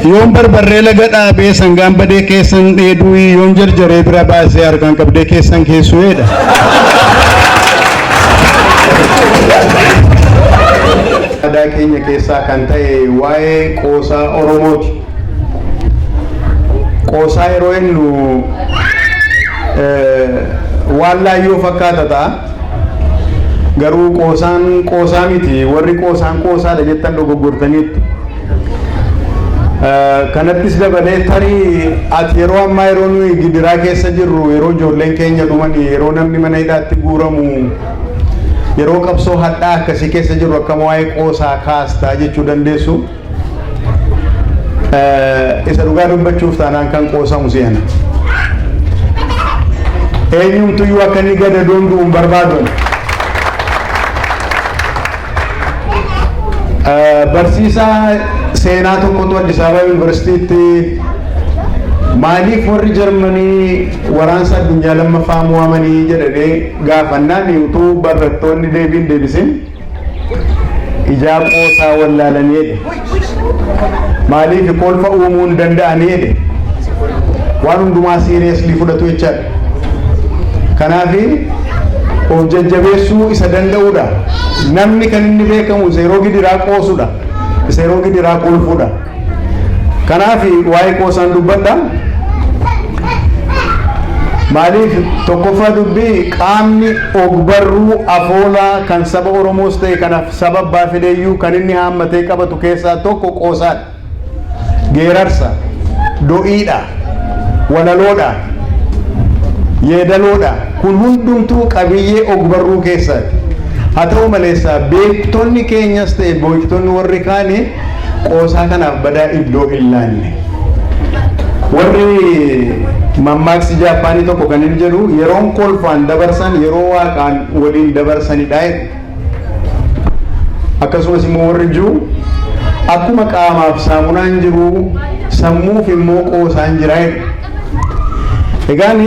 Yoon barbarree laga dhaabee sangaan badee keessan dheeduu, yoon jarjaree bira baasee harkaan qabdee keessan keessu'eedha. Aadaa keenya keessaa kan ta'e waa'ee qoosaa Oromooti. Qoosaa yeroo jennu waan laayyoo fakkaata ta'a. Garuu qoosaan qoosaa miti, warri qoosaan qoosaadha jettan dogoggortaniittu. Kanattis dabalee tarii ati yeroo ammaa, yeroo nuyi gidiraa keessa jirru, yeroo ijoolleen keenya dhuman, yeroo namni mana hidhaatti guuramu, yeroo qabsoo hadhaa akkasii keessa jirru, akkam waa'ee qoosaa kaastaa jechuu dandeessu. Isa dhugaa dubbachuuf taanaan kan qoosamu si'ana. Eenyumtuyyuu akka inni gadadoon du'u hin barbaadu. Barsiisaa seenaa tokkotu Addis Ababa Yuunivarsiitiitti maaliif warri Jarmanii waraansa addunyaa lammaffaa mo'amanii jedhanii gaafannaan, utuu barattoonni deebiin deebisin ijaa qoosaa wallaalanii jedhe. Maaliif kolfa uumuu hin danda'anii jedhe. Waan hundumaa seriously fudhatu jechaadha. Kanaaf of jajjabeessuu isa danda'uudha. Namni kan inni beekamu isa yeroo gidiraa qoosudha. Isa yeroo gidiraa kolfuudha. Kanaaf waa'ee qoosaan dubbadha. Maaliif? Tokkoffaa dubbii, qaamni ogbarruu afoolaa kan saba Oromoos ta'e kan saba abbaa fedheeyyuu kan inni haammatee qabatu keessaa tokko qoosaadha. Geerarsa, do'iidha, walaloodha, yeedaloodha. Kun hundumtuu qabiyyee ogbarruu keessaati. Haa ta'u maleessa beektonni keenyas ta'e beektonni warri kaanii qoosaa kanaaf badaa iddoo hin laanne. Warri mammaaksi Jaappaanii tokko kan inni jedhu, yeroon kolfaan dabarsan yeroo waaqaan waliin dabarsanidha jedhu. Akkasumas immoo warri jiru akkuma qaamaaf saamunaan jiru, sammuuf immoo qoosaan jira jedhu. Egaan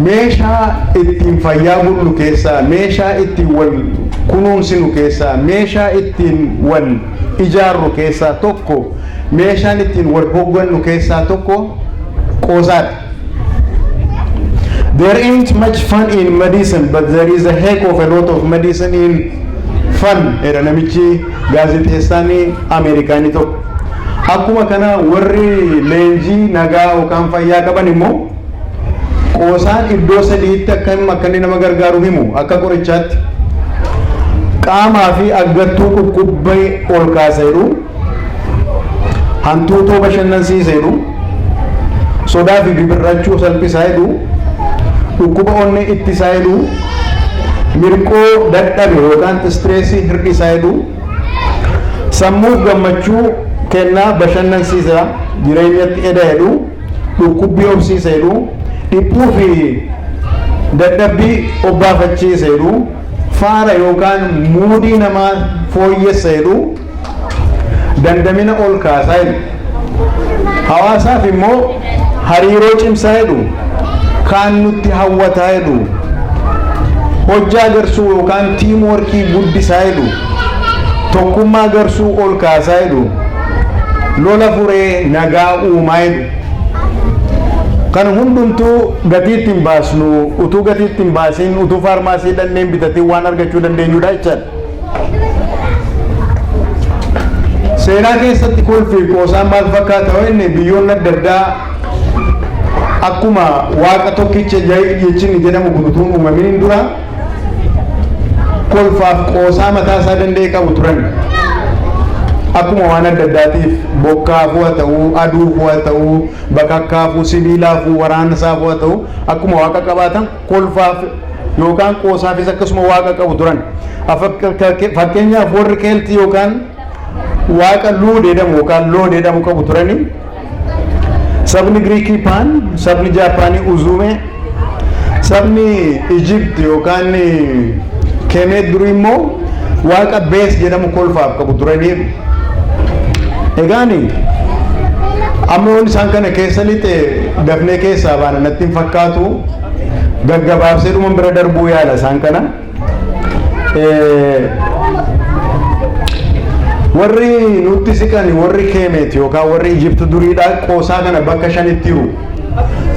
meeshaa ittiin fayyaa bullu keessaa, meeshaa ittiin wal kunuunsinu keessaa, meeshaa ittiin wal ijaarru keessaa tokko, meeshaan ittiin wal hoggannu keessaa tokko qoosaadha. There ain't much fun in medicine, but there is a heck of a lot of medicine in fun, jedha namichi gaazexeessaan Ameerikaanii tokko. Akkuma kana warri leenjii nagaa yookaan fayyaa qaban immoo qoosaan iddoo sadiitti akka inni nama gargaaru himu akka qorichaatti. Qaamaa fi aggattuu dhukkubbii ol kaasa jedhu, hantuutoo bashannansiisa jedhu, sodaa fi bibirrachuu salphisaa jedhu, dhukkuba onnee ittisaa jedhu, mirqoo dadhabe yookaan stress hir'isaa jedhu, sammuuf gammachuu kennaa, bashannansiisa, jireenyatti eda jedhu, dhukkubbii obsiisa jedhu, dhiphuu fi dadhabbii obbaafachiisa jedhu, faara yookaan mood namaa fooyyessa jedhu, dandamina ol kaasaa jedhu. Hawaasaaf immoo hariiroo cimsaa jedhu, kaan nutti hawwataa jedhu, hojjaa garsuu yookaan teamwork guddisaa jedhu, tokkummaa garsuu ol kaasaa jedhu, lola furee nagaa uumaa jedhu. Kan hundumtuu gatii ittiin baasnu, utuu gatii ittiin baasiin, utuu faarmaasii dhanneen bitatiin waan argachuu dandeenyudha jechaadha. Seenaa keessatti kolfii qoosaan maal fakkaata yoo inni, biyyoonni adda addaa akkuma waaqa tokkicha jechinni jedhamu kun utuu hin uumaminiin dura kolfaaf qoosaa mataa isaa danda'e qabu turan. Akkuma waan adda addaatiif, bokkaafuu haa ta'uu, aduufuu haa ta'uu, bakakkaafuu, sibiilaafuu, waraansaafuu haa ta'uu, akkuma waaqa qabaatan kolfaaf yookaan qoosaafis akkasuma waaqa qabu turan. Fakkeenyaaf warri Keeltii yookaan waaqa Luud jedhamu yookaan Lood jedhamu qabu turani. Sabni Giriikii Paan, sabni Jaapaanii Uzuumee, sabni Ijipt yookaan Kemeet durii immoo waaqa Bees jedhamu kolfaaf qabu turanii. Egaani amma yoon isaan kana keessa lixe dafnee keessaa baana natti hin fakkaatu, gaggabaabsee dhuma bira darbuu yaala isaan kana. Warri nutti siqan, warri Keemeet yookaan warri Ijipti duriidhaa, qoosaa kana bakka shanitti hiru.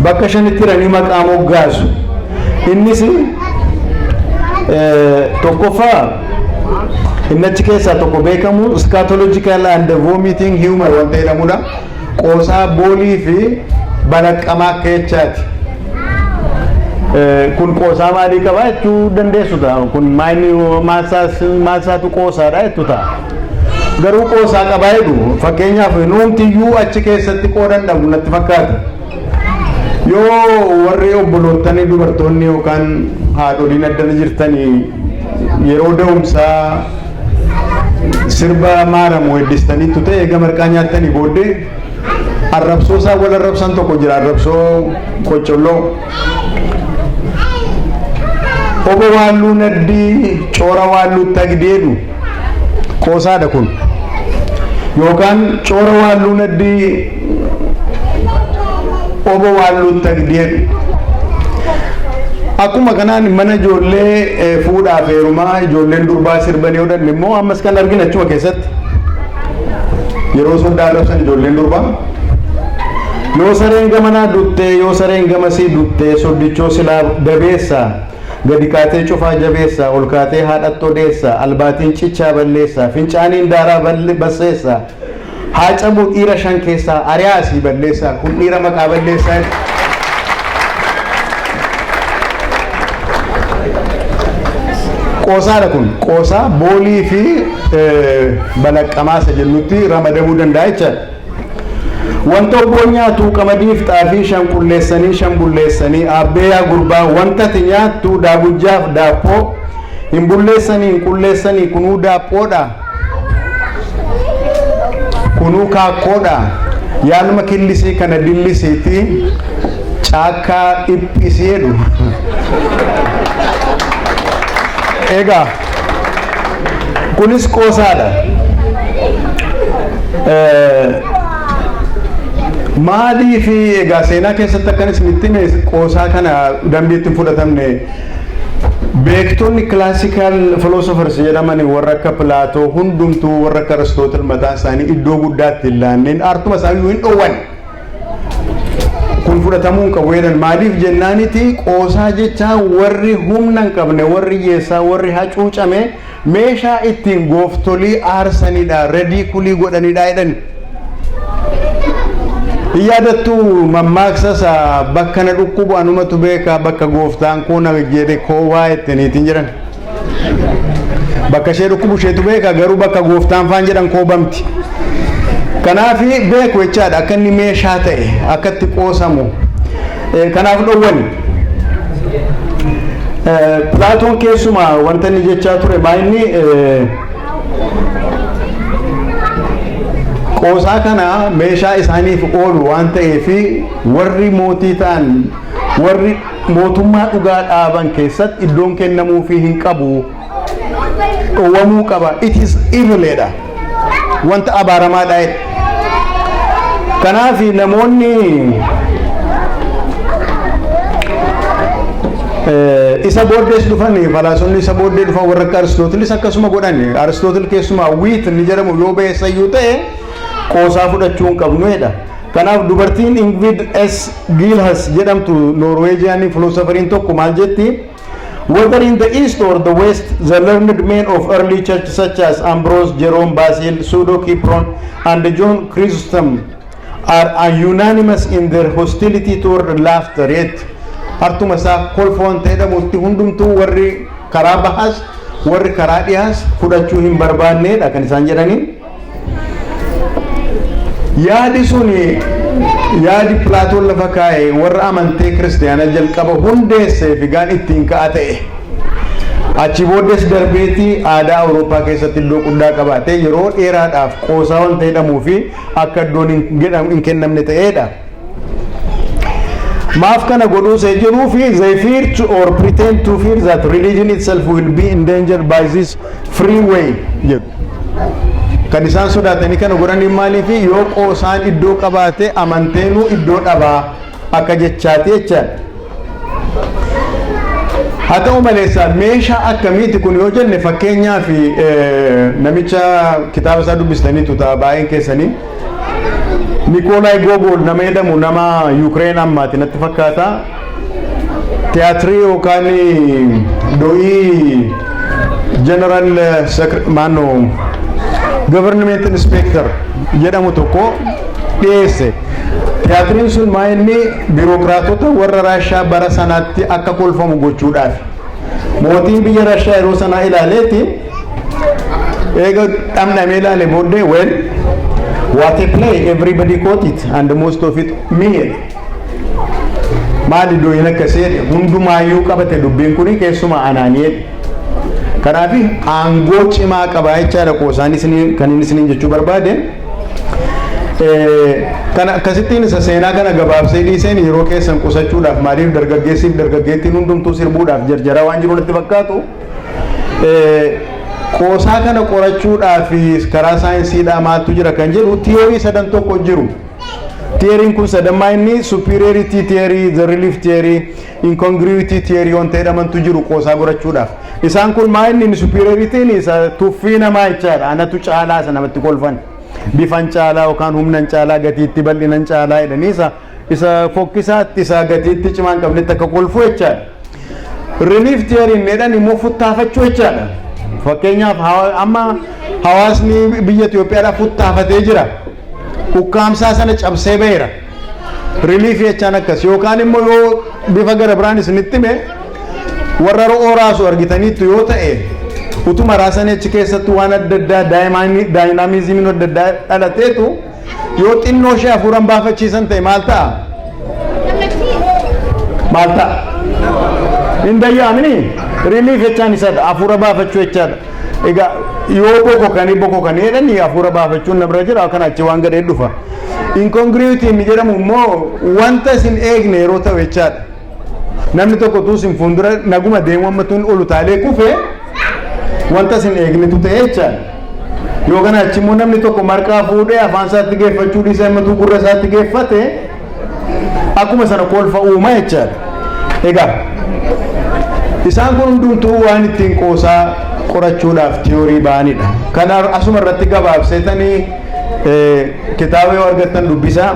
Bakka shanitti hiranii maqaa moggaasu. Innis tokkoffaa, inni achi keessaa tokko beekamu scatological and vomiting humor wanta jedhamudha. Qoosaa boolii fi balaqqamaa akka jechaati. Kun qoosaa maalii qaba jechuu dandeessu ta'a. Kun maalsaatu qoosaadha jettu ta'a. Garuu qoosaa qabaa jedhu. Fakkeenyaaf, nuumtiyyuu achi keessatti qoodan dhabu natti fakkaata. Yoo warri obboloottanii dubartoonni yookaan haadholiin addana jirtanii yeroo da'umsaa sirba maaramu weeddistaniittu ta'e, eega marqaa nyaattanii booddee arrabsoo isaan wal arrabsan tokko jira, arrabsoo qoccolloo. Obbo Waalluu Naddii coora Waalluu tagdeedhu qoosaadha kun. Yookaan coora Waalluu Naddii Obbo Waalluu tagdeedhu. Akkuma kanaan mana ijoollee fuudhaaf heerumaa ijoolleen durbaa sirbanii hodhan immoo ammas kan argina achuma keessatti. Yeroo soddaa arrabsan ijoolleen durbaa. Yoo sareen gamanaa duttee, yoo sareen gamasii duttee, soddichoo silaa dabeessa, gadi kaatee cufaa jabeessa, ol kaatee haadhatti odeessa, albaatiin cichaa balleessa, fincaaniin daaraa basseessa, haa cabu dhiira shan keessaa ariyaasii balleessa, kun dhiira maqaa balleessaa. Qoosaadha kun, qoosaa boolii fi balaqqamaa isa jennutti ramadamuu danda'a jechaadha. Wanta obboon nyaatu qamadiif xaafii shan qulleessanii shan bulleessanii, aabbee yaa gurbaa, wanta ati nyaattu daabujjaaf daappoo hin bulleessanii hin qulleessanii, kunuu daaphoodha, kunuu kaakkoodha, yaalma killisii kana dillisiiti caakkaa dhiphisii jedhu. Egaa kunis qoosaadha. Maalii fi egaa seenaa keessatti akkan isinitti hime, qoosaa kana dambiitti hin fudhatamne. Beektonni classical philosophers jedhaman, warra akka Pilaatoo hundumtuu, warra akka Aristootil, mataa isaanii iddoo guddaatti hin laanneen, artuma isaayyuu hin dhoowwan. Kun fudhatamuu hin qabu jedhan. Maaliif jennaaniti, qoosaa jechaa warri humna hin qabne, warri hiyyeessaa, warri hacuucame meeshaa ittiin gooftolii aarsanidha, ridicule godhanidha jedhan. Hin yaadattu mammaaksa isa "Bakka na dhukkubu anumatu beeka, bakka gooftaan koo na jedhe koo waa ittiniitiin" jedhan. Bakka ishee dhukkubu isheetu beeka, garuu bakka gooftaan faan jedhan koobamti. Kanaaf beeku jechaadha akka inni meeshaa ta'e, akka itti qoosamu. Kanaaf dhowwani. Pilaatoon keessumaa wanta inni jechaa ture maa inni qoosaa kana meeshaa isaaniif oolu waan ta'eef, warri mootii ta'an, warri mootummaa dhugaa dhaaban keessatti iddoon kennamuufii hin qabu, dhowwamuu qaba, it is eviledha, wanta abaaramaadha jedha. Kanaaf namoonni isa booddees dhufan, falaasonni isa booddee dhufan, warra akka Aristootilis akkasuma godhan. Aristootil keessumaa wit inni jedhamu yoo beessayyuu ta'e qoosaa fudhachuu hin qabnu jedha. Kanaaf dubartiin Ingrid S. Gilhus jedhamtu, Norwegian philosopheriin tokko maal jetti? Whether in the East or the West, the learned men of early church such as Ambrose, Jerome, Basil, Pseudo-Cyprian, and John Chrysostom are unanimous in their hostility toward laughter. Yet, hartuma isaa kolfa wanta jedhamutti hundumtuu warri karaa bahas warri karaa dhiyaas fudhachuu hin barbaanneedha kan isaan jedhanii. Yaadi suni, yaadi Pilaatoon lafa kaa'e, warra amantee kiristaanaa jalqaba hundeessee fi gaan ittiin ka'a ta'e. Achi booddees darbeetii aadaa Awurooppaa keessatti iddoo guddaa qabaatee yeroo dheeraadhaaf qoosaa wanta jedhamuu fi akka iddoon hin kennamne ta'eedha. Maaf kana godhuu see jedhuu fi they fear to or pretend to fear that religion itself will be endangered by this free way jedhu. Kan isaan sodaatanii kana godhanii maaliif, yoo qoosaan iddoo qabaate amanteenuu iddoo dhabaa akka jechaati jechaadha. Haa ta'u maleessa, meeshaa akkamiiti kun yoo jenne, fakkeenyaaf namicha kitaaba isaa dubbistaniitu ta'a baay'een keessanii. Nikoolaay Gogol nama jedhamu, nama Yuukireen ammaati natti fakkaata. Tiyaatirii yookaan do'ii General maannoo Government Inspector jedhamu tokko dhiyeesse. Tiyaatiriin sun maa inni biirokiraatota warra Raashaa bara sanaatti akka kolfamu gochuudhaaf. Mootiin biyya Raashaa yeroo sanaa ilaaleeti, eega dhamdhamee ilaale booddee, "Well, what a play! Everybody caught it and most of it me," jedhe. Maali do'iin akkasii jedhe, hundumaayyuu qabate dubbiin kuni, keessumaa anaanii jedhe. Kanaaf aangoo cimaa qabaa jechaadha qoosaan isinii kan inni isiniin jechuu barbaade. Kana akkasittiin isa seenaa kana gabaabsee dhiiseen yeroo keessan qusachuudhaaf, maaliif dargaggeessiif dargaggeettiin hundumtuu sirbuudhaaf jarjaraa waan jiru natti fakkaatu. Qoosaa kana qorachuudhaaf karaa saayinsiidhaa maaltu jira kan jedhu, tiyoorii sadan tokko jiru. Theoryn kun sadammaa inni superiority theory, the relief theory, incongruity theory wanta jedhamantu jiru qoosaa gorachuudhaaf. Isaan kun maa inni superiority'n isa tuffii namaa jechaadha. Anatu caalaa isa namatti kolfan. Bifan caalaa yookaan humnan caalaa, gatiitti bal'inan caalaa jedhanii isa fokkisaatti, isa gatiitti cimaa hin qabnetti akka kolfu jechaadha. Relief theory jedhan immoo futtaafachuu jechaadha. Fakkeenyaaf, amma hawaasni biyya Itoophiyaadhaa futtaafatee jira. Ukkaamsaa sana cabsee ba'eera. Relief jechaan akkas. Yookaan immoo yoo bifa gara biraan isinitti hime, warra ro'oo raasu argitaniittu yoo ta'e, utuma raasanii achi keessatti waan adda addaa, dynamismiin adda addaa dhalateetu, yoo xinnoo ishee hafuuran baafachiisan ta'e maal ta'a? Maal ta'a? Hin dayyaamini? Relief jechaan isadha, hafuura baafachuu jechaadha. Egaa yoo bokokanii bokokanii jedhanii hafuura baafachuun namra jira, kan achi waan gadhee dhufa. Incongruity inni jedhamu immoo wanta isin eegne yeroo ta'u jechaadha. Namni tokko tuu isin fuuldura naguma deemu ammatuun ol utaalee kufe, wanta isin eegnetu ta'e jechaadha. Yoo kana achi immoo namni tokko marqaa fuudhee afaan isaatti geeffachuu dhiisee ammatuu gurra isaatti geeffate, akkuma sana kolfa uuma jechaadha. Egaa isaan kun hundumtuu waan ittiin qoosaa qorachuudhaaf tiyoorii ba'anidha. Kanaaf asuma irratti gabaabseetanii, kitaaba yoo argattan dubbisaa.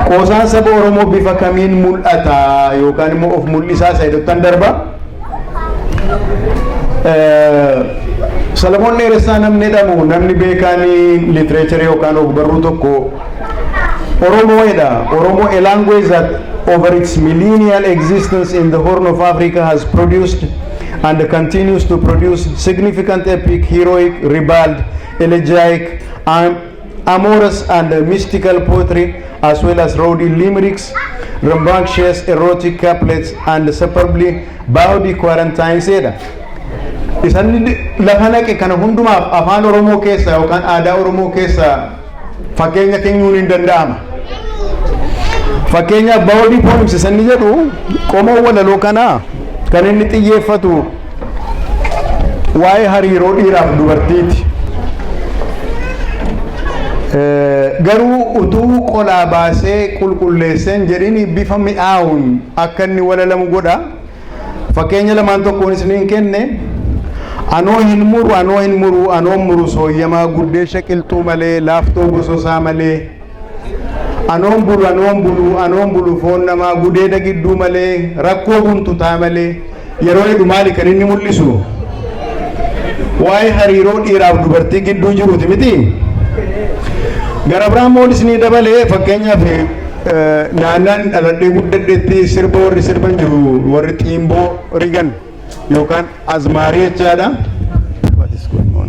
Qoosaan saba Oromoo bifa kamiin mul'ata yookaan immoo of mul'isaa isa jedhuttan darba. Salamoon Dheeressaa namni jedhamu, namni beekaanii literature yookaan ogbarruu tokko, Oromoo jedha. "Oromo, a language that over its millennial existence in the Horn of Africa has produced and continues to produce significant epic, heroic, ribald, elegiac, amorous and mystical poetry, as well as rowdy limericks, rambunctious erotic couplets and superbly bawdy quatrains," jedha. Isan lafa naqe kana hundumaaf afaan Oromoo keessa yookaan aadaa Oromoo keessa fakkeenya kennuun hin danda'ama. Fakkeenyaaf, bawdy poems isanni jedhu, qomoo walaloo kanaa kan inni xiyyeeffatu waa'ee hariiroo dhiiraaf dubartiiti. Garuu utuu qolaa baasee qulqulleesseen jedhini bifa mi'aawun akka inni walalamu godha. Fakkeenya lamaan tokkoon isiniin kenne. Anoo hin muru, anoo hin muru, anoo muru sooyyamaa guddeesha qilxuu malee, laaftoo gososaa malee. Anoon bulu, anoon bulu, anoon bulu foon namaa gudeeda gidduu malee, rakkoo guntutaa malee. Yeroo jedhu maali kan inni mul'isu? Waa'ee hariiroo dhiiraaf dubartii gidduu jiruuti miti. Gara biraan immoo isinii dabalee, fakkeenyaaf, naannaan dhaladhee guddadheetti sirba warri sirban jiru, warri xiimboo rigan yookaan azmaarii jechaadha. What is going on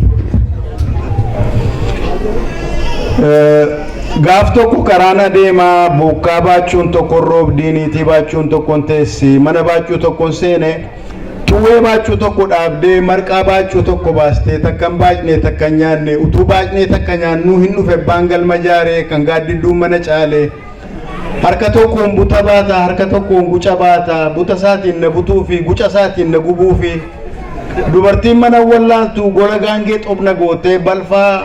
here? Gaaf tokko karaan adeemaa, bokkaa baachuun tokkon roobdii, niitii baachuun tokkon teessi, mana baachuu tokkon seene, xuwwee baachuu tokko dhaabdee, marqaa baachuu tokko baastee, takka hin baacnee, takka hin nyaanne, utuu baacnee takka nyaannuu hin dhufe abbaan galma jaaree kan gaaddidduun mana caalee. Harka tokkoon buta baata, harka tokkoon guca baata, buta isaatiin na butuu fi guca isaatiin na gubuu fi dubartiin mana wallaaltu gola gaangee xobna gootee, balfaa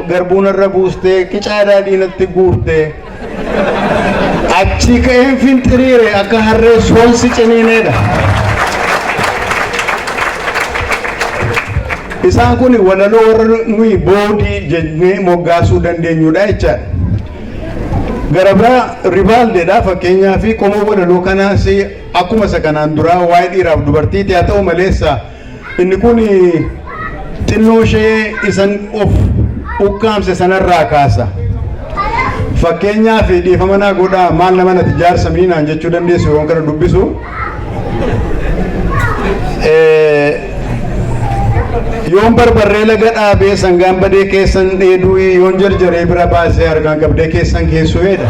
garbuun irra buustee, qicaa daadhiinatti guurtee, achi ka'een finxiriire akka harree soonsi ciniineedha. Isaan kun walaloo warra nuyi boodii jennee moggaasuu dandeenyudha jechaadha. Gara biraa Ribaaldeedha fakkeenyaa fi qomoo walaloo kanaas akkuma isa kanaan duraa waa'ee dhiiraaf dubartiiti haa ta'u maleessa inni kun xinnoo ishee isan of ukkaamse sanarraa kaasa. Fakkeenyaaf dhiifama naa godhaa maal nama nati jaarsa miinaan jechuu dandeessu yoon kana dubbisu. Yoon barbarree laga dhaabee sangaan badee keessan dheeduu yoon jarjaree bira baasee harkaan qabdee keessan keessuu jedha.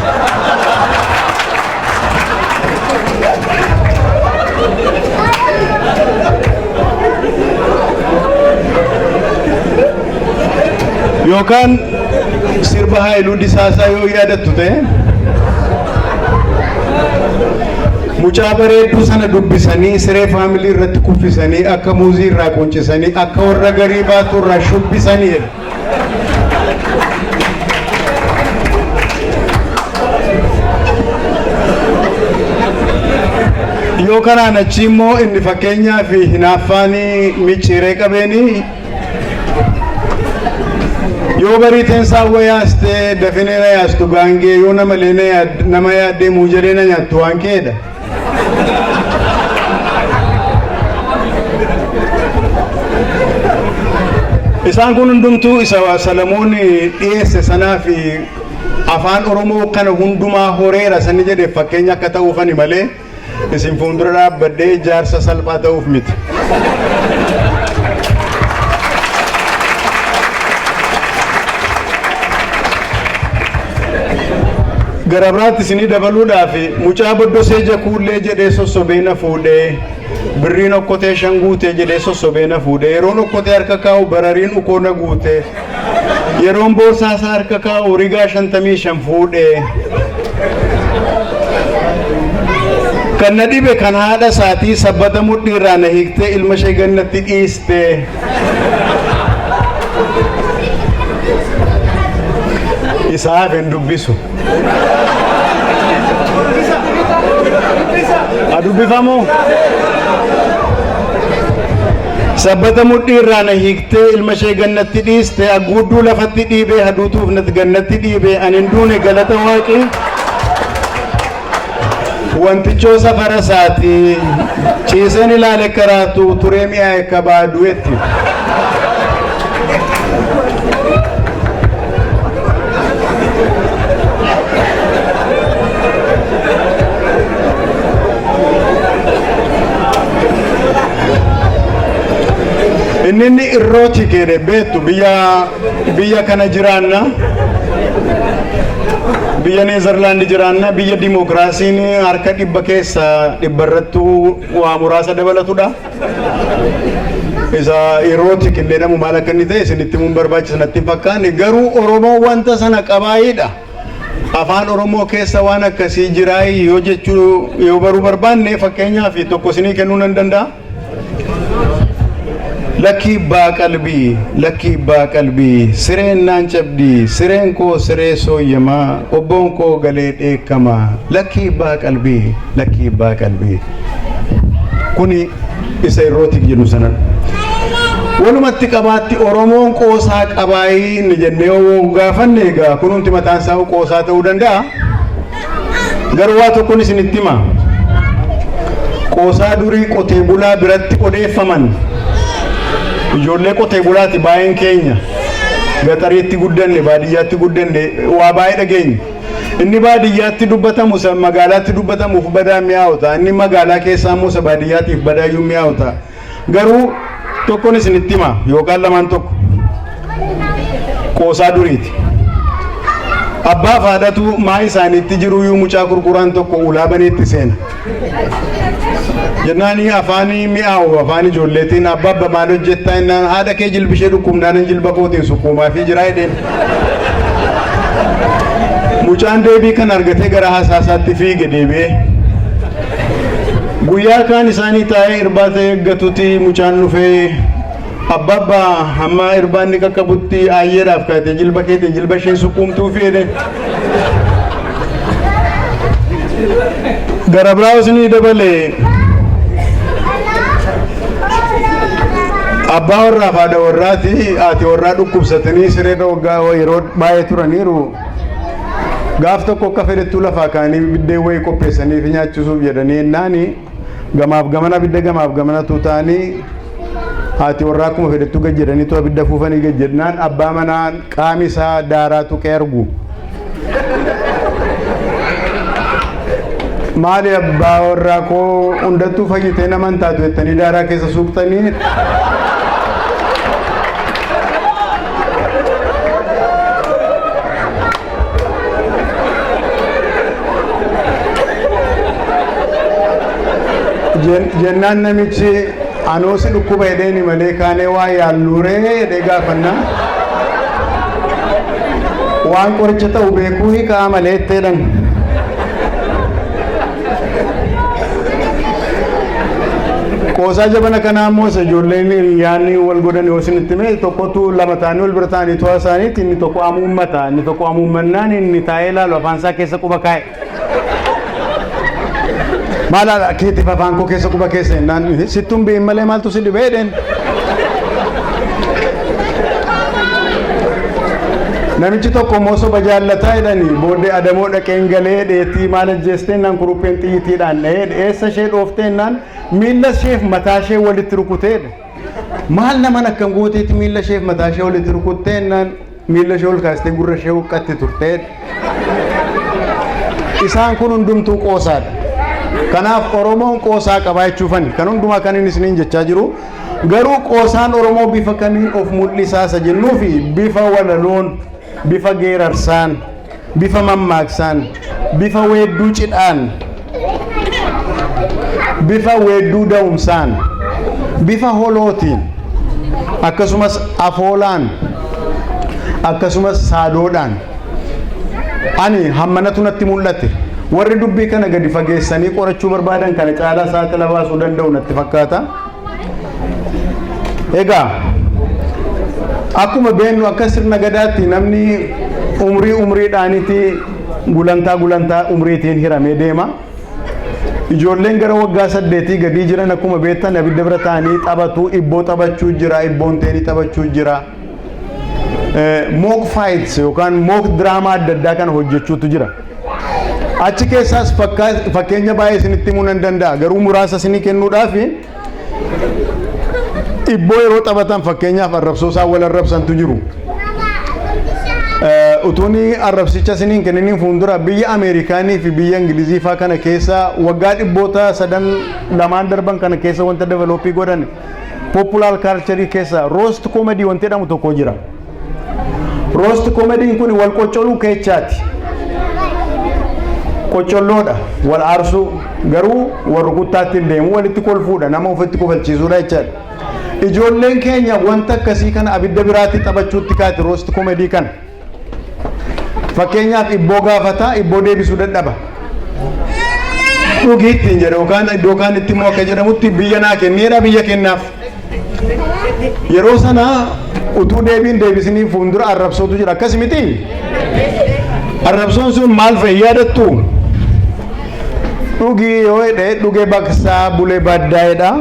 Yookaan sirba Haayiluu Disaasaa yoo yaadattu ta'e mucaa bareedduu sana dubbisanii siree faamilii irratti kuffisanii akka muuzii irraa quncisanii akka warra garii baatu irraa shubbisanii jedha. Yoo kanaan achi immoo inni fakkeenyaa fi hinaaffaan micciiree qabeenii yoo bariiteen saawwa yaaste dafinee na yaastu gaangee yoo nama lee nama yaaddee muujalee na nyaattu waan keedha. Isaan kun hundumtuu isa Salamoon dhiyeesse sanaa fi afaan Oromoo kana hundumaa horeera sanni jedhe fakkeenya akka ta'uufani malee isin fuuldura dhaabbadhee jaarsa salphaa ta'uuf miti. Gara biraatti isinii dabaluudhaaf mucaa boddosee jakuullee jedhee sossobee na fuudhee birriin okkotee shan guutee jedhee sossobee na fuudhee yeroon okkotee harka kaa'u barariin ukoo na guutee yeroon boorsaa isaa harka kaa'u rigaa 55 fuudhee kan na dhibe kan haadha isaatii sabbata mudhii irraa na hiiktee ilma ishee gannatti dhiiste. Isaaf hin dubbisu. Ha dubbifamu? Sabbata mudhii irraa na hiiktee ilma ishee gannatti dhiiste haguudduu lafatti dhiibee haduutuuf natti gannatti dhiibee ani hin duune galata waaqii. Wantichoo safara isaati ciiseen ilaale karaatu turee mi'aaye kabaa du'etti. Inni inni irrooti keedhe beektu biyya biyya kana jiraanna biyya Neezerlaandi jiraanna biyya dimookiraasiin harka dhibba keessa dhibba irrattuu waa muraasa dabalatudha. Isa irootik inni jedhamu maal akka inni ta'e isinitti himuun barbaachisa natti hin fakkaanne garuu Oromoon wanta sana qabaayiidha. Afaan Oromoo keessa waan akkasii jiraayii yoo jechuu yoo baruu barbaanne fakkeenyaaf tokko isinii kennuu nan danda'a. Lakkii ibbaa qalbii, lakkii ibbaa qalbii, sireen naan cabdii, sireen koo siree sooyyamaa, obboon koo galee dheekkamaa, lakkii ibbaa qalbii, lakkii ibbaa qalbii. Kuni isa irrootik jedhu sanadha. Walumatti qabaatti Oromoon qoosaa qabaayii inni jennee yoo gaafanne egaa kunumti mataan isaa qoosaa ta'uu danda'a. Garuu waa tokkoon isinitti hima. Qoosaa durii qotee bulaa biratti odeeffaman ijoollee qotee bulaati baay'een keenya gaxariitti guddanne baadiyyaatti guddanne waa baay'ee dhageenya. Inni baadiyyaatti dubbatamu isa magaalaatti dubbatamuuf badaa mi'aawu ta'a. Inni magaalaa keessaa immoo isa baadiyyaatiif badaayyuu mi'aawu ta'a. Garuu tokkoon isinitti hima yookaan lamaan tokko qoosaa duriiti. Abbaa fi haadhatu maa isaaniitti jiruyyuu mucaa gurguraan tokko ulaa baneetti seena. Jennaani afaanii mi'aawu afaan ijoolleetiin abbaa abba maal hojjettaa jennaan haadha kee jilbishee dhukkubnaan jilba kootiin sukkuumaa fi jiraa jedheen. Mucaan deebii kan argatee gara haasaasaatti fiige deebi'ee. Guyyaa kaan isaanii taa'ee irbaata eeggatuti mucaan dhufee abbaa abbaa hamma irbaanni qaqqabutti aayyeedhaaf kaatee jilba keetiin jilba isheen sukkuumtuu fi jedhe. Gara biraa isinii dabale Abbaa warraa fi haadha warraati haati warraa dhukkubsatanii sireerra waggaa yeroo baay'ee turaniiru. Gaaf tokko akka fedhettuu lafaa kaanii biddeen wayii qopheessanii fi nyaachisuuf jedhanii ennaani gamaaf gamana abidda gamaaf gamanatu ta'anii haati warraa akkuma fedhettuu gad jedhaniitu abidda fuufanii gad jedhnaan abbaa manaa qaami isaa daaraa tuqee argu. Maali abbaa warraa koo hundattuu fayyitee naman taatu jettanii daaraa keessa suuqxanii? Jennaan namichi anoo si dhukkuba jedheeni malee kaanee waa yaalluuree jedhee gaafannaa. Waan qoricha ta'u beekuu hiikaa malee jetteedhan. Qoosaa jabana kanaa immoo isa ijoolleen hiriyyaan wal godhan yoo isinitti hime, tokkotu lama ta'anii wal bira ta'anii to'a isaaniitti inni tokko amuummata, inni tokko amuummannaan inni taa'ee ilaalu afaan isaa keessa quba kaa'e. Maal keetiif afaan koo keessa quba keessa jennaan, sittuun bi'in malee maaltu si dhibee jedheen. Namichi tokko immoo soba jaallataa jedhanii booddee adamoo dhaqeen galee dheetii maal ajjeestee naan kurupheen xiyyiitiidhaan dha'ee eessa ishee dhooftee naan miilla isheef mataa ishee walitti rukuteedha. Maal naman akkam gooteeti miilla isheef mataa ishee walitti rukuttee naan miilla ishee ol kaastee gurra ishee huqqatti turteedha. Isaan kun hundumtuu qoosaadha. Kanaaf Oromoon qoosaa qabaa jechuufani. Kan hundumaa kan inni isiniin jechaa jiru. Garuu qoosaan Oromoo bifa kamiin of mul'isaa isa jennuu fi bifa walaloon, bifa geerarsaan, bifa mammaaksaan, bifa weedduu cidhaan, bifa weedduu da'umsaan, bifa holootiin, akkasumas afoolaan, akkasumas saadoodhaan. Ani hammanatu natti mul'ate. Warri dubbii kana gadi fageessanii qorachuu barbaadan kana caalaa saaxila baasuu danda'u natti fakkaata. Egaa akkuma beennu akka sirna gadaatti namni umrii umriidhaanitti gulantaa gulantaa umriitiin hiramee deema. Ijoolleen gara waggaa 8 gadii jiran akkuma beektan abidda bira taa'anii taphatu, ibboo taphachuu jira, ibboon teenii taphachuu jira. Mock fights yookaan mock drama adda addaa kana hojjechuutu jira. Achi keessaas fakkeenya baay'ee isinitti himuu nan danda'a. Garuu muraasa isinii kennuudhaaf, ibboo yeroo taphatan fakkeenyaaf arrabsoo isaan wal arrabsantu jiru. Utuuni arrabsicha isiniin kenniniin fuuldura, biyya Ameerikaanii fi biyya Ingilizii faa kana keessa waggaa dhibboota sadan lamaan darban kana keessa wanta develop godhan popular culture keessa roast comedy wanti jedhamu tokko jira. Roast comedy kun wal qoccoluu keechaati. Qoccolloodha, wal aarsuu, garuu wal rukuttaatti hin deemu, walitti kolfuudha, nama ofitti kofalchiisuudha jechaadha. Ijoolleen keenya wanta akkasii kana abidda biraatti taphachuutti kaati, roast comedy kana. Fakkeenyaaf ibboo gaafataa, ibboo deebisuu dadhaba. Dhugii ittiin jedha yookaan iddoo kaanitti immoo akka jedhamutti biyya naa kenneedha, biyya kennaaf. Yeroo sana utuu deebiin deebisanii fuuldura arrabsootu jira, akkas miti? Arrabsoon sun maal fa'i yaadattu? Dhugii yoo jedhe, dhuge baqsaa bulee baddaa'edha.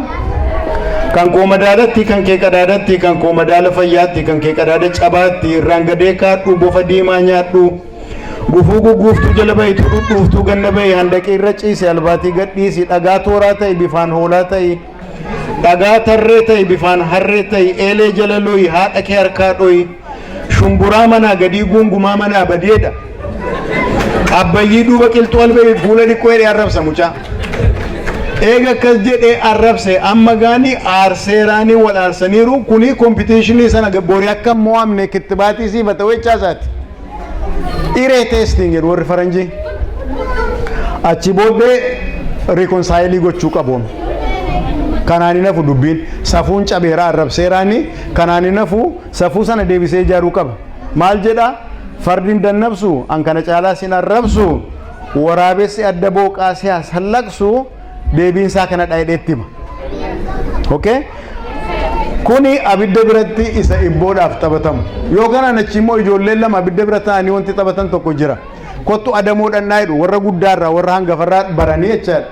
Kan koo madaalatti, kan kee qadaadatti, kan koo madaala fayyaatti, kan kee qadaada cabaatti, irraan gadee kaadhu, bofa diimaa nyaadhu. Gufuu gugguuftuu jala bahitu, dhudhuuftuu ganna bahi, handaqii irra ciise, albaatii gadhiisi, dhagaa tooraa ta'i, bifaan hoolaa ta'i. Dhagaa tarree ta'i, bifaan harree ta'i, eelee jala loyi, haadha kee harkaa dhoyi. Shumburaa manaa gadii guungumaa manaa badeedha. Abbayyii duuba qilxuu albee fuula dhiqqoo jedhee arrabsa mucaa. Eega akkas jedhee arrabse, amma gaanii aarseeraanii wal aarsaniiru, kuni competition sana borii akka mo'amne kittibaatii siifa ta'uu jechaa isaati. Iree testing jedhu warri faranjii. Achi booddee reconcile gochuu qabu. Kanaan hin hafu dubbiin, safuun cabeera, arrabseeraani, kanaan hin hafu, safuu sana deebisee ijaaruu qaba. Maal jedhaa? Fardi hin dannabsu, an kana caalaa sin arrabsu, waraabessi adda booqaa si sallaqsu, deebiin isaa kana jedheetti hima. Okay? Kuni abidda biratti isa ibboodhaaf taphatamu. Yoo kanaan achi immoo ijoolleen lama abidda bira taa'anii wanti taphatan tokko jira. Kottu adamoo dhannaa jedhu, warra guddaarraa, warra hangafarraa baranii jechaadha.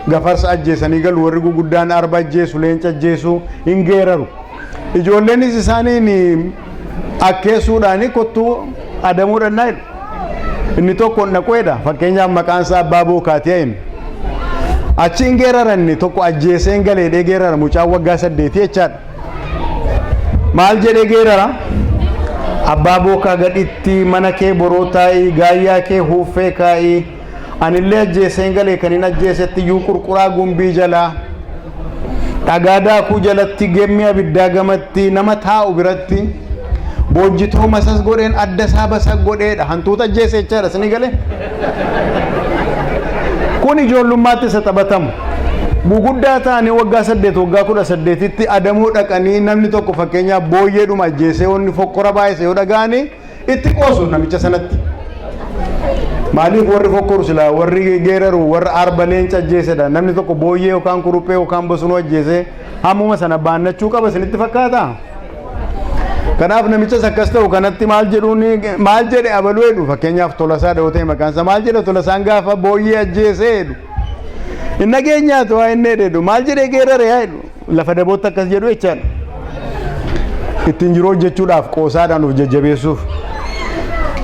Gafarsa ajjeesanii galu, warri guguddaan arba ajjeesu, leenca ajjeesu, hin geeraru. Ijoolleenis isaaniin akkeessuudhaan kottuu adamuu dhannaa jedhu. Inni tokko dhaqu jedha. Fakkeenyaaf, maqaan isaa Abbaa Bookaatii jedhu. Achi hin geeraranni tokko ajjeesee hin galeedhee geerara, mucaan waggaa 8 jechaadha. Maal jedhee geerara? Abbaa Bookaa gaditti mana kee boroo taa'ii, gaayyaa kee huuffee kaa'ii, anillee ajjeesee hin galee, kan hin ajjeesetti iyyuu qurquraa gumbii jalaa, dhagaa daakuu jalatti, gemmi abiddaa gamatti, nama taa'u biratti boojjitoo masas godheen adda isaa basa godheedha. Hantuuta ajjeese jechaadha, isinii galee. Kun ijoollummaatti isa taphatamu. Guguddaa ta'anii waggaa 8, waggaa 18tti adamuu dhaqanii, namni tokko fakkeenyaaf booyyeedhuma ajjeesee wanni fokkora baay'ise yoo dhaga'anii, itti qoosu namicha sanatti. Maaliif warri fokkoru silaa warri geeraru warra arba, leenca ajjeesedha. Namni tokko booyyee yookaan kuruphee yookaan bosonuu ajjeesee hammuma sana baannachuu qaba isinitti fakkaata? Kanaaf namichas akkas ta'u kanatti maal jedhuun, maal jedhe abaluu jedhu, fakkeenyaaf Tolasaa dha'oo ta'e maqaan isaa, maal jedhe Tolasaan gaafa booyyee ajjeesee jedhu. Hin nageenyaatu waa inni jedhu, maal jedhee geerare yaa jedhu, lafa dabootti akkas jedhu jechaadha. Ittiin jiruu hojjechuudhaaf, qoosaadhaan of jajjabeessuuf.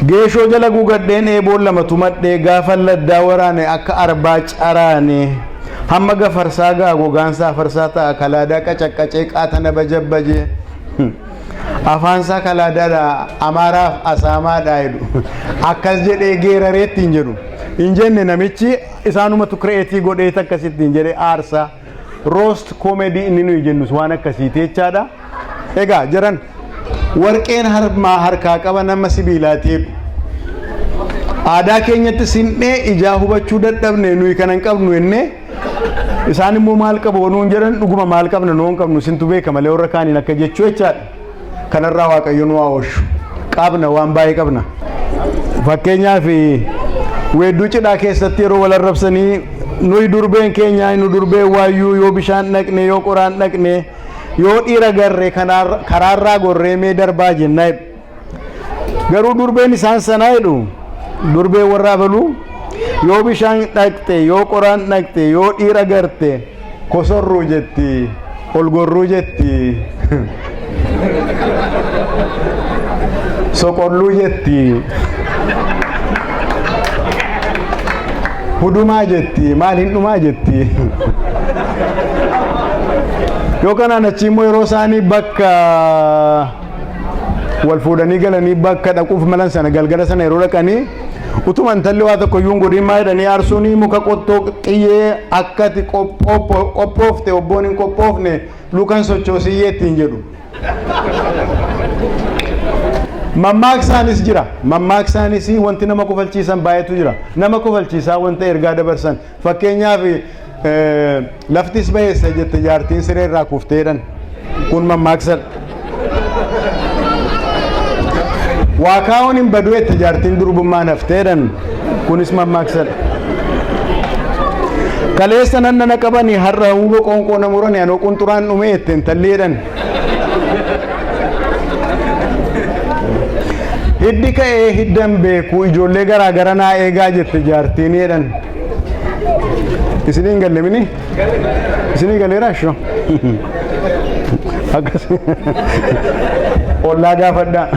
Geeshoo jala gugadheen eeboon lama tumadhee, gaafa laddaa waraane akka arbaa caraane, hamma gafarsaa gaa gogaansaa farsaa ta'a, kalaadaa qacaqqacee qaatana bajabbajee, afaansaa kalaadaadha, amaaraaf asaamaadha jedhu, akkas jedhee geeraree ittiin jedhu. Hin jenne namichi, isaanumatu create godhee akkasittiin jedhee aarsaa. Roast comedy inni nuyi jennus waan akkasiiti jechaadha. Egaa jiran warqeen harmaa harkaa qaba nama sibiilaati jedhu. Aadaa keenyatti sinnee ijaa hubachuu dadhabne, nuyi kana hin qabnu jennee, isaan immoo maal qabu nuun jedhan. Dhuguma maal qabna? Nuun qabnu, sintu beeka malee warra kaaniin akka jechuu jechaadha. Kanarraa Waaqayyo nu haa oolchu. Qabna, waan baay'ee qabna. Fakkeenyaaf, weedduu cidhaa keessatti yeroo wal arrabsanii, nuyi durbeen keenya nu durbeen waayyuu, yoo bishaan dhaqne, yoo qoraan dhaqne, yoo dhiira garree karaarraa gorree mee darbaa jennaa jedhu. Garuu durbeen isaan sanaa jedhu, durbeen warra abaluu, yoo bishaan dhaqxe, yoo qoraan dhaqxe, yoo dhiira garte, kosorruu jetti, ol gorruu jetti, soqolluu jetti, hudumaa jetti, maal hin dhumaa jetti. Yoo kanaan achi immoo yeroo isaanii bakka wal fuudhanii galanii bakka dhaquuf malan sana, galgala sana yeroo dhaqanii, utuma intalli waa tokko iyyuu hin godhin, maa jedhanii aarsuun, muka qottoo xiyyee akkati qophoofte, obboon hin qophoofne lukan sochoosiyyee ittiin jedhu. Mammaaksaanis jira. Mammaaksaanis wanti nama kofalchiisan baay'eetu jira. Nama kofalchiisaa wanta ergaa dabarsan. Fakkeenyaaf, laftis baheessa jette jaartiin siree irraa kufteedhan. Kun mammaaksadha. Waa kaa'uun hin badu jette jaartiin durbummaan hafteedhan. Kunis mammaaksadha. Kaleessa nan nana qabanii, har'a huba qoonqoo na muranii, anoo qunxuraan dhume jette intalli jedhan. Hiddi ka'ee hiddan beeku, ijoollee garaa gara naa eegaa jette jaartiin jedhan. Isinii hin galle mini? Isinii galeera ishoo? Akkas ollaa gaafadhaa.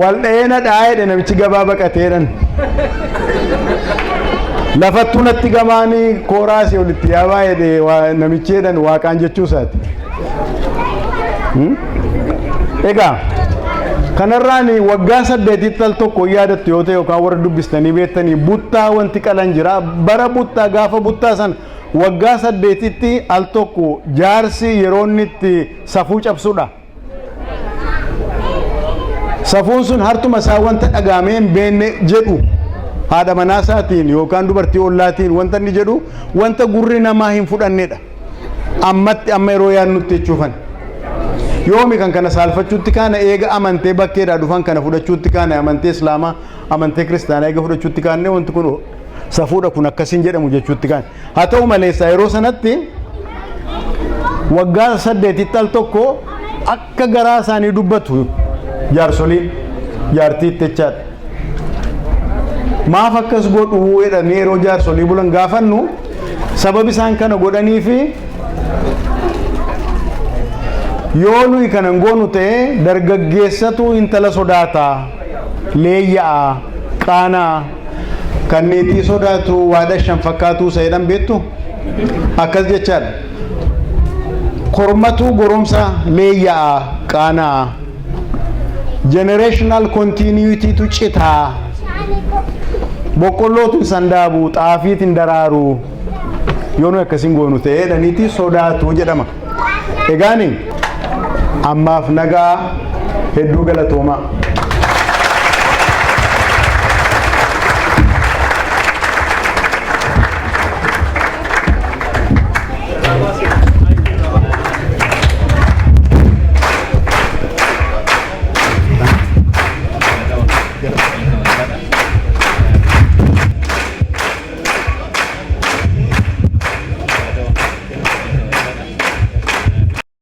Wal dha'ee na dha'aa jedhe namichi gabaa baqateedhan. Lafattuu natti gamaanii kooraasii olitti yaabaa jedhe namichi jedhan, waaqaan jechuu isaati. Egaa kanarraan waggaa 8tti al tokko yaadattu yoo ta'e, yookaan warra dubbistanii beektanii, buttaa wanti qalan jira. Bara buttaa, gaafa buttaa sana waggaa 8tti al tokko jaarsi yeroo inni itti safuu cabsudha. Safuun sun hartuma isaa wanta dhagaamee hin beekne jedhu, haadha manaa isaatiin yookaan dubartii ollaatiin wanta inni jedhu wanta gurri namaa hin fudhannedha. Ammatti amma yeroo yaadnutti jechuufan. Yoomi kan kana saalfachuutti kaana? Eega amantee bakkeedhaa dhufan kana fudhachuutti kaana, amantee islaamaa, amantee kiristaanaa eega fudhachuutti kaanne, wanti kun safuudha, kun akkasiin jedhamu jechuutti kaane. Haa ta'u maleessa, yeroo sanatti waggaa 8tti al tokko akka garaa isaanii dubbatu jaarsoliin jaartiitti jechaadha. Maaf akkas godhuu jedhanii yeroo jaarsolii bulan gaafannu, sababi isaan kana godhanii fi Yoo nuyi kana hin goonu ta'e, dargaggeessatu intala sodaataa, leeyya'a, qaanaa. Kan niitii sodaatu waada shan fakkaatuu isa jedhan beektu, akkas jechaadha. Kormatu goromsa leeyya'a, qaanaa. Generational continuity tu citaa. Boqqollootu sandaabu, xaafiitiin daraaru. Yoo nuyi akkasiin goonu ta'e dhaniitii sodaatu jedhama. Egaani ammaaf nagaa, hedduu galatoomaa.